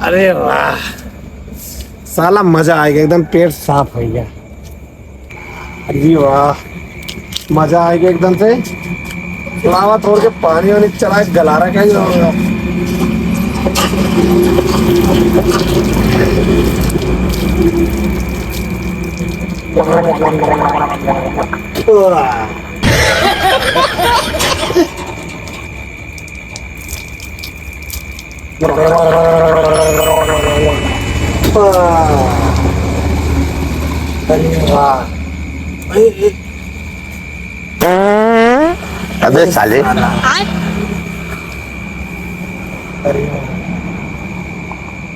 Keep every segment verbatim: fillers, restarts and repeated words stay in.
अरे वाह, साला मजा आइगा, एकदम पेट साफ होइगा। अरे वाह, मजा आइगा एकदम से। लावा तोड़ के पानी वानी चला के गलारा का ही होगा। वाह। अरे वाह। अबे साले। अरे वाह।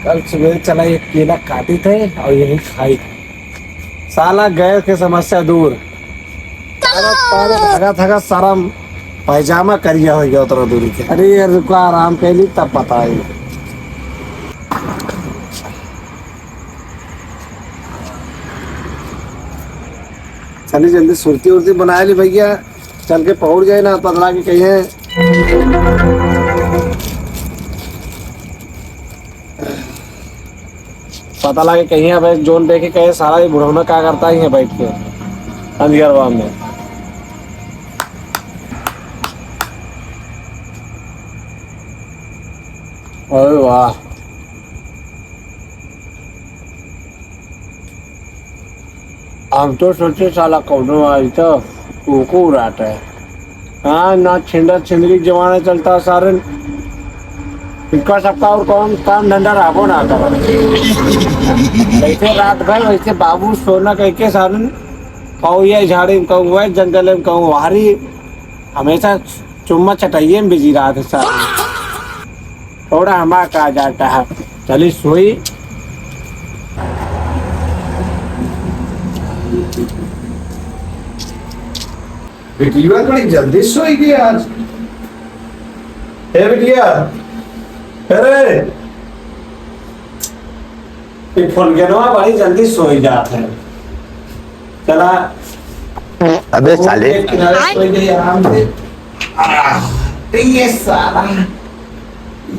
कल सुबह चला एक केला काटी थे और यही खाई। साला गैस के समस्या दूर। साला तारे धगा धगा सारा पैजामा करिया हो गया उतना दूरी के। अरे यार रुका, आराम कर ली तब बताई। चली जल्दी सुरती उरती बना ली भैया, चल के पहुंच जाए ना पतला के कहीं। पता लागे कहीं अब जोन देखे कहे साला ये बुढ़ौना का करता ही है बैठ के अंधियरवा में। अरे वाह, हम तो सोचे साला कौनो आई तो ऊको उड़ाता है। हाँ, ना छिंदा छिंदरी के जमाना चलता है सारन। इनका सबका और कौन काम धंधा रहबो ना करा। वैसे रात भर वैसे बाबू सोना कह के सारन कहूँ ये झाड़ी में कहूँ वह जंगल में कहूँ वहारी हमेशा चुम्मा चटाइए में बिजी रहा था सारन। थोड़ा हमा का जाता है, चली सोई। बिटिया बड़ी जल्दी सोई गई आज। ए बिटिया, अरे, ये फोन के नवा बड़ी जल्दी सोई जात है। चला। अबे साले। एक किनारे सोई गई आराम से। आह, ये साला।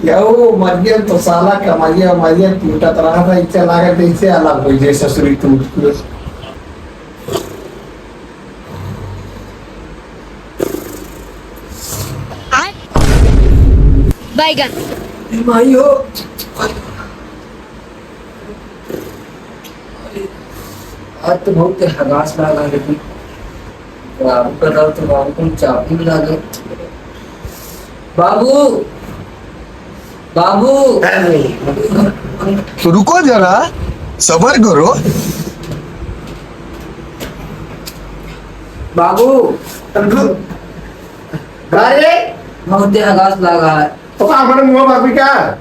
यो, मरिया तो साला कमरिया, मरिया टूटत रहा था, इसे लागत इसे अलग हो जाए ससुरी टूट के। बैगन। भाई हो। आज तो बहुत हगास लागा, लेकिन बाबू का डर तो बाबू को चाबी भी लागे। बाबू, बाबू। तो रुको जरा, सबर करो। बाबू। अरे, बहुत हगास लागा है। तो का हमारे मुंह बाबू क्या?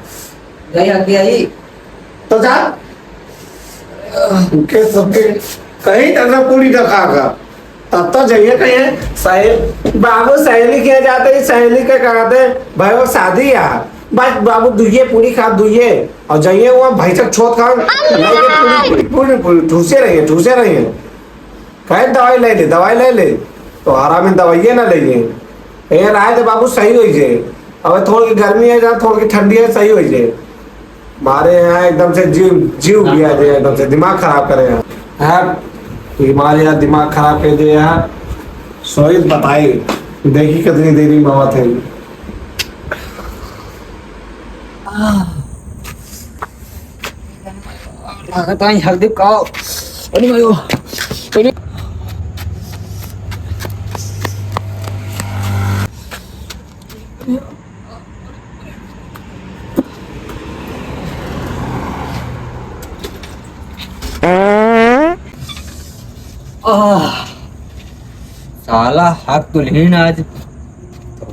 गई हग गई। तो जा। उनके सबके कहीं तक पूरी ना खा का। तब तो जाइए कहीं साहेब, बाबू सहेली के जाते ही सहेली के कहते, "भाई वो शादी है।" बस बाबू दुइये पूरी खा दुइये। और जाइए वो भाई साहब छोट खा, नहीं के पूरी, पूरी, पूरी, पूरी, ठूसे रहिए, ठूसे रहिए। कहे दवाई ले ले, दवाई ले ले। तो आराम में दवाइए ना ले ले। ए, राय दे बाबू, सही होई जे। अबे थोड़ के गर्मी है, जा थोड़ के ठंडी है, सही होई जे। मारे यहाँ एकदम से जीव, जीव भी आ जाए, एकदम से दिमाग खराब करे हैं। हाँ, ये मारे यहाँ दिमाग खराब कर दिए यहाँ। सोई बताई, देखी कितनी देरी में आवत है। लागत आई हल्दी का। अरे भाई, अरे। आह, साला हग तो लेन आज। तो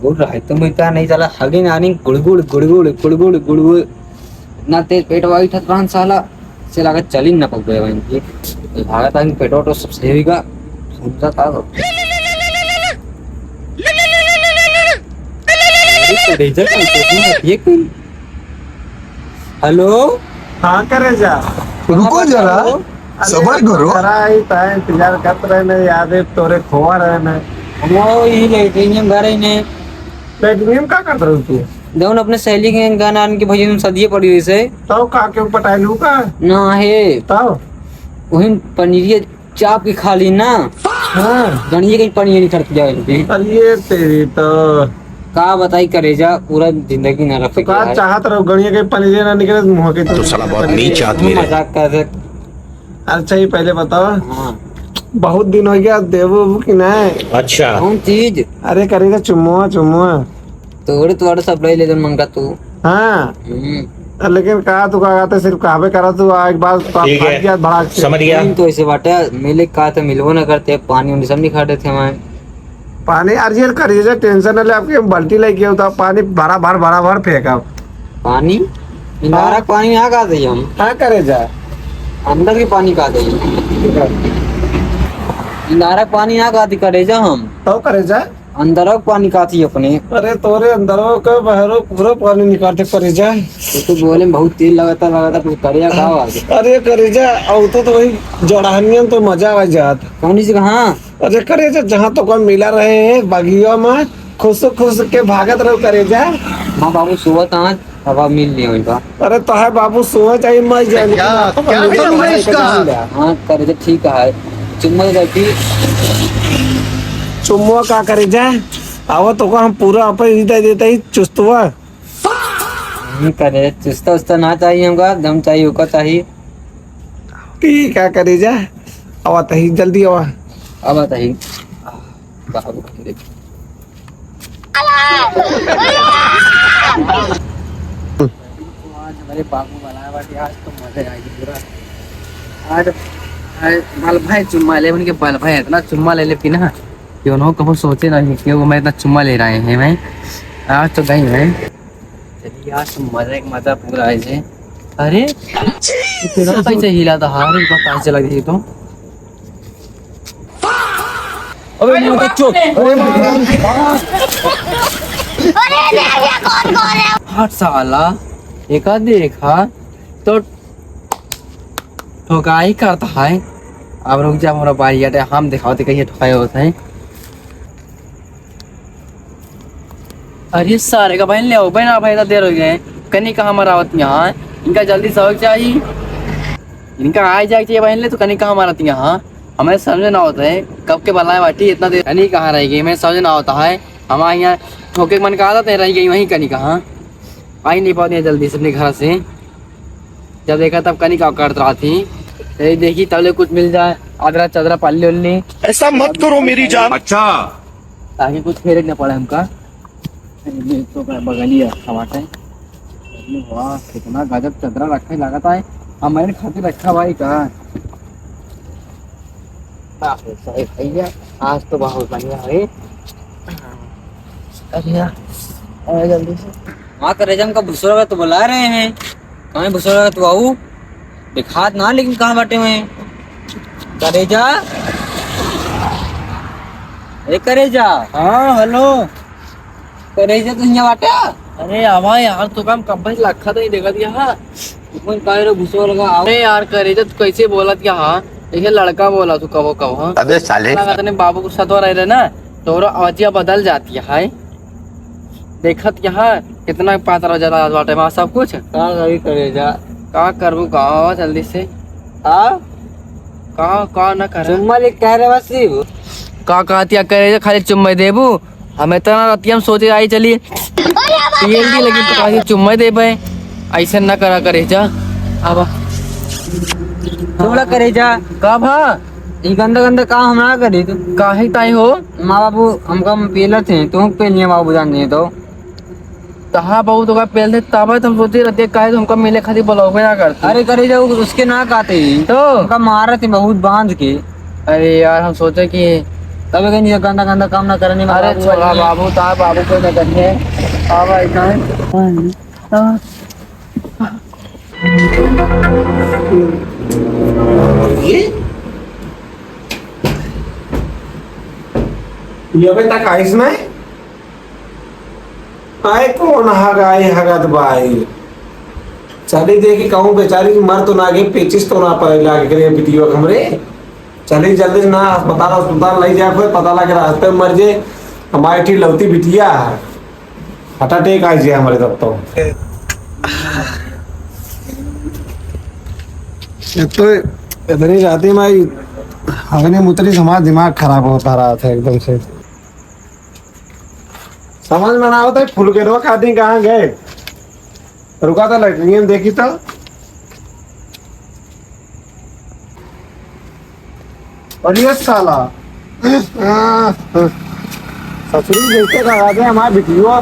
बोल रहा है तो मैं क्या नहीं साला हगे नानी गुड़गुड़ गुड़गुड़ गुड़गुड़ गुड़गुड़। इतना तेज पेट वाली था तुरंत साला। से लागत चली न पकड़े बहन की। लागत है कि पेटो तो सब सही होगा। समझा का हो? अरे, तो रेजर का तो नहीं है, ये कौन? हेलो? हाँ, करे जा। रुको जरा, हेलो? अरे, सबर करो। जरा ही तो है, इंतजार करत रहे ने, याद है, तोरे खोवा रहे ने। हम वो ही लेटरिन में भरे ने। लेटरिन में का करत रहे तू? जौन अपने सहेली के गाना आन के भैया तुम सदिये पड़ी वैसे। तब का के पटाइलू का? ना है। तब? वही पनीरिया चाप के खा ली ना। हाँ। गणिये के पनीर नहीं खरीद जाए इनके। अरे ये तेरी तो। का बताई करेजा, पूरा जिंदगी ना रख तो का सके। चाहत रहो गणिये के पनीर ना निकले मुँह के तो। तो साला बहुत नीच आदमी रे। मजाक कर रहे। अच्छा, ये पहले बताओ। हाँ। बहुत दिन हो गया, देबो उबो कि नहीं? अच्छा। कौन चीज? अरे, करेगा चुम्मुआ, चुम्मुआ। तोरे, तोरे सब ले ले, जौन मंगा तू। हाँ। हम्म। लेकिन कहा तू, का कहते, सिर्फ कहबे करा तू, आ, एक बार तो आप ठीक है। भाग गया भड़ाक से। समझ गया। नहीं तो ऐसे बाटे, मिले का तो मिलबो ना करते, पानी उनी सब नहीं खा देते हमारे। पानी, अरे यार, करेजा, tension ना ले, आपके बाल्टी लेके आओ, तो आप पानी भरा भर, भरा भर फेंका। पानी? इंदारा हाँ। के पानी ना का दे हम। हाँ, करेजा। अंदर के पानी का दे। इंदारा के पानी ना का दी करेजा हम। तो करेजा? अंदर के पानी का थी अपने। अरे, तोरे अंदरो के बहरो पूरा पानी निकालते करेजा। तू तो बोले में बहुत तेल लगाता, लगाता कुछ करेजा का आवाज। अरे, करेजा, और तो, तो वही जोड़हनियन तो मजा आ जात। कौन सी कहाँ? अरे करेजा, जहाँ तो कोई मिला रहे हैं बगिया में, खुश खुश के भागत रहो करेजा। हाँ बाबू, सोवत आज हवा मिल लिया वहीं पर। अरे तो है बाबू, सोवे चाहिए, मैं जान क्या, क्या हुआ इसका? हाँ करेजा, ठीक है, चुम्मा दे दी। चुम्मा का करेजा? आवा तो का हम पूरा अपन ही दे देते ही चुस्तवा। नहीं करे, चुस्ता उस्ता ना चाहिए हमका, दम चाहिए, ओका चाहिए। ठीक है करेजा, आवा तही, जल्दी आवा। आवा तही। बाबू, आज हमारे बाबू बुलाए बाटे, आज तो मजा आएगी पूरा। आज, आज बल भाई चुम्मा ले, उनके बल भाई इतना चुम्मा ले ले पीना कि उन्होंने कबो सोचे ना कि क्यों मैं इतना चुम्मा ले रहे हैं मैं। आज तो गई मैं। चलिए, आज तो मजा, एक मजा पूरा है जे। अरे, ये तेरा कैसे हिला था? हाँ, एक बार कहाँ से लगी थी तो? अबे, मैं तो चुप। अरे, अरे, अरे, कौन, कौन है? हट साला, एका देखा तो ठोकाई करता है। अब रुक जा, हमरा बारी आटे, हम दिखावते कहिए ठोकाई होता है। अरे सारे का बहन ले आओ, बहन, आप इतना देर हो गए, कनी कहाँ मरावत यहाँ, इनका जल्दी से आवे के चाहिए, इनका आ जाए के चाहिए बहन ले, तो कनी कहाँ मरावत यहाँ, हमें समझ ना होता है, कब के बलाए बाटी इतना देर, कनी कहाँ रह गई, हमें समझ ना होता है, हमारे यहाँ ठोके के मन का आदत है, रह गई वहीं कनी कहाँ, आई नहीं पाती है जल्दी से अपने घर से, जब देखा तब कनी का करत रहा थी, यही देखी तब ले कुछ मिल जाए, अदरा चदरा पल्ली उल्ली। ऐसा मत करो मेरी जान। अच्छा। ताकि कुछ फेरे के ना पड़े हमका। ये तो का बगलिया रखा बाटे। अरे वाह, कितना गजब चदरा रखा है, लागत है हमारे खातिर रखा भाई का। वाह, सही भैया, आज तो बहुत बढ़िया है। अरे यार, आ जल्दी से। हाँ, करेजा, हमका भुसुआ का तो बुला रहे हैं। कहाँ भुसुआ का तो आऊ? दिखात ना, लेकिन कहाँ बाटे हुए? करेजा? ए करेजा? हाँ, हेलो। करेजा तो हियाँ बाटे? अरे आवा यार, तो काम कब्बे से लखा तो नहीं देखा दिया, हाँ। तुम कह रहे भुसुआ लगा, आओ। अरे यार, करेजा, तू कैसे बोलत क्या, हाँ? जैसे लड़का बोला तू कबो कबो, हाँ? अबे साले। लगा तने बाबू के साथ रह रहे ना, तोहरो अवजिया बदल जाती है। देखत यहाँ कितना पातर हो जाता बाटे वहाँ सब कुछ। का करी करेजा? का करबू, गावा जल्दी से। आ? का, का ना करे? चुम्मा ले कह रहे बस। का कहतिया करेजा, खाली चुम्मा देबू? हम इतना रतिया में सोचे आई चली। पीएल दी लेकिन तो कहा कि चुम्मा देबे। ऐसे ना करा करेजा। अब थोड़ा करेजा। का भा? ई गंदा गंदा काम हम ना करी तू। काहे ताई हो? माँ बाबू हमका पेलत हैं, तू पेलिए बाबू जान दे तो। तहा बाबू तो का पेल दे, तबे तो हम सोचे रहते काहे तुमका मिले खातिर बुलावे ना करते। अरे करे जाओ, उसके ना कहते ही। तो? हमका मारत है बहुत बांध के। अरे यार, हम सोचे कि तबे कहीं ये गंदा गंदा काम ना करने में अरे बाबू छोड़ा आई। बाबू, ता बाबू को ना करिए। हाँ भाई, कहाँ है? हाँ। ये? ये अबे तक आइस नहीं? आए कौन हगाई हगत बाई? चली देखी कहूँ बेचारी मर तो ना गई, पेचिस तो ना पड़े लाग करे बिटिया हमरे। चली जल्दी से ना अस्पताल, अस्पताल ले जाए, कोई पता लगे रास्ते में मर जे। हमारी ठी लौती बिटिया है। हार्ट अटैक आ जाए हमारे तब तो। एक तो इतनी राती में आई, अग्नि मुतरी समाज दिमाग खराब होता रहा था एकदम से। समझ में ना आवत है, फुलगेनवा खातिर कहाँ गए? रुका था, लैट्रिन देखी तो। और ये साला, ससुरी जैसे लगा दे हमारे बिटियो,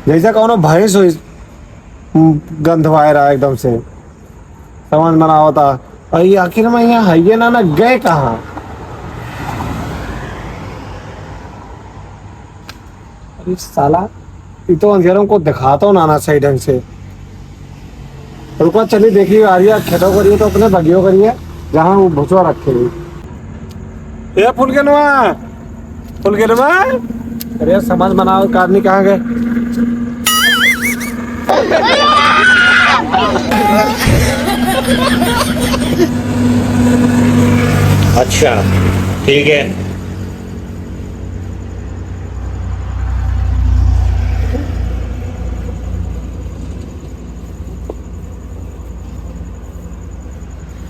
जैसे कौनो भैंस हो, गंधवाए रहा एकदम से। समझ में ना आवता। और ये आखिर में यहाँ है ये ना, ना गए कहाँ? अरे साला, ये तो अंधेरों को दिखाता हूँ ना, ना सही ढंग से। रुको, चलिए देखिए, आ रही है, खेतों करिए तो अपने बगियों करिए, जहाँ वो भुसवा रखे हैं। ए फुलगेनवा, फुलगेनवा, अरे समझ में ना आवे, का आदमी कहाँ गए? अच्छा, ठीक है।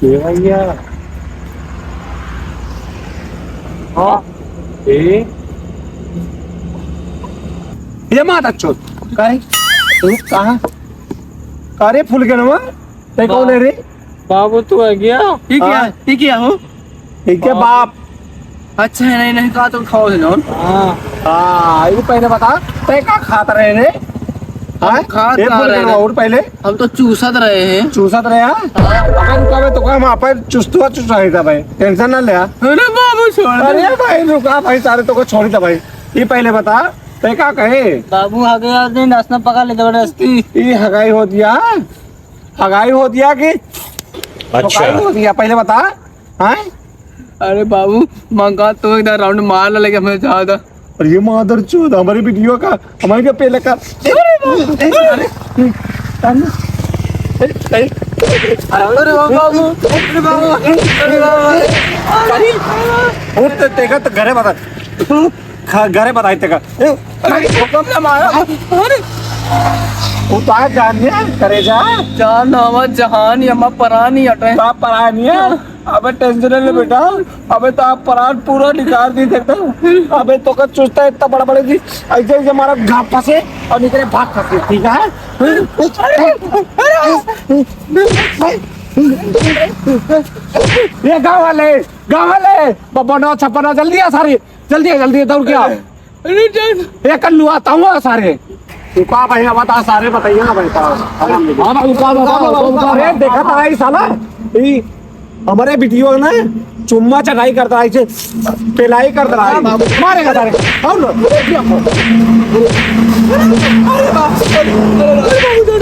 ये भैया। हाँ। ए? ये माता चोद। का रे? तू कहाँ? का रे फुलगेनवा? ते कौन है रे? बाबू, तू आ गया? ये क्या? हाँ। ये क्या हो? ये क्या बाप? अच्छा है, नहीं, नहीं, का तो खाओ है ना। हाँ। हाँ, ये पहले बता, ते का खात रहे रे? हाँ? खात ए, का बोल रहे रहे? और पहले? हम तो चूसत रहे हैं। चूसत रहे, हाँ? अबे रुका बे, तो का हम आप चुस्तुआ चुस रहे था भाई, टेंशन ना ले, हाँ? अरे बाबू, छोड़ दे। अरे भाई, रुका भाई, सारे तो को छोड़ी था भाई। ये पहले बता, ते का कहे? बाबू, अगला दिन रसना पका ले जबरदस्ती। ये हगाई होत या? हगाई होत या कि? अच्छा। हगाई होत या, पहले बता। हाँ? अरे बाबू, मंगा तो एक राउंड मार ला, लेकिन हमें ज्यादा। और ये मादर चोद, हमारी वीडियो का, हमारी का पहले का। अरे बाबू, अरे, अरे, अरे, अरे बाबू, अरे बाबू, अरे बाबू, अरे। उठ, ते-, तेका तो घरे बता। खा, घरे बताई तेका। ए, अरे, हुक्म ना मारा। अरे। उतार जान दे, करेजा। जान हमार जहान, ये हमार परान ही हटे। बाप परान ही है। अबे टेंशन ले बेटा, अबे तो आप परान पूरा निकाल दी देता। अबे तो का चुस्ता इतना बड़ा बड़ा जी, ऐसे ऐसे मारा घाप फंसे और निकले भाग फंसे, ठीक है? ये गाँव वाले, गाँव वाले, बब्बा नौ छप्पन नौ, जल्दी आ सारे, जल्दी आ, जल्दी आ, दौड़ के आ। अरे जान। ए कल्लू, आता हूँ सारे। रुका भाई, अब बता सारे, बताइए ना भाई, का? हाँ भाई, रुका, रुका, रुका, रुका। अरे देखा था भाई साला, ई हमारे वीडियो ना चुम्मा चटाई करता है, इसे पेलाई करता है। मारेगा सारे। आओ ना।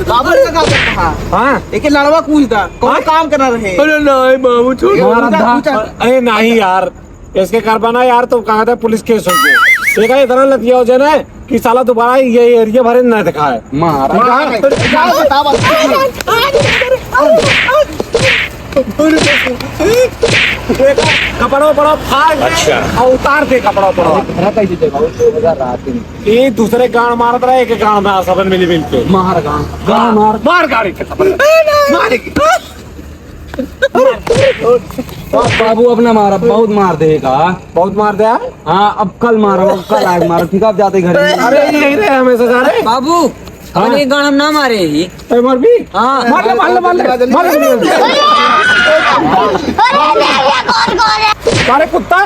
बाबू का का करता है? हाँ। एक लड़वा कूदता, कौन हाँ? काम करना रहे? अरे नहीं बाबू, छोड़। ये मारा कूदा, था। कूदा। अरे नहीं यार, इसके करबा ना यार, तो कहा था पुलिस केस हो गया। देखा, इतना लतिया हो जाए ना कि साला दोबारा ये एरिया भरे ना दिखाए। मारा। मारा। क्या बता, बता। देखा, कपड़ा उपड़ा फाड़ के अच्छा। और उतार दे कपड़ा उपड़ा। घर कैसे देगा? वो दो हज़ार रात में। ये दूसरे गांड मारत रहा, एक गांड में सबन मिली मिल के। मार गांड। गांड मार। मार गाड़ी के सबन। मार के। बाबू, अब ना मारा, बहुत मार देगा। बहुत मार दे, हाँ? हाँ, अब कल मारा, अब कल आग मारा, ठीक है, अब जाते घर। अरे, यही रहे हमेशा सारे। बाबू, हाँ। अरे, गांड हम ना मारे ही। अरे, मार भी? हाँ। मार ले, मार ले, मार ले, मार ले। अरे, कुत्ता,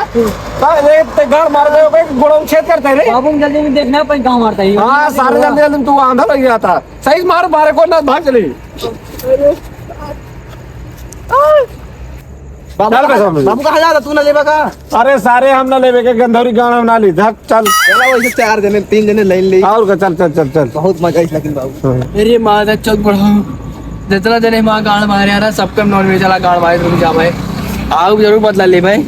अरे, ते गांड मार दे, गोड़ा उछेद करते रे। बाबू, जल्दी में देखना, अपन गांव मारता है। हाँ, सारे जल्दी, जल्दी तू आंधा लग गया था। सही मार, मारे को ना, भाग चली। बाबू, चल बे, कहाँ, समझ। बाबू, कहाँ जाता? तू ना लेबा का? अरे सारे, हम ना लेबे के, गंधौरी गांड हम ना ली। धक, चल। चला, वैसे चार जने, तीन जने लाइन ले। और का, चल, चल, चल, चल। बहुत मजा आई लेकिन बाबू। हाँ। अरे माँ, चौक बढ़ाओ। जितना जने माँ गांड मारे आ रहा, सबके नॉन वेज वाला गांड मारे, रुक जा भाई। आओ, जरूर बदला ले भाई।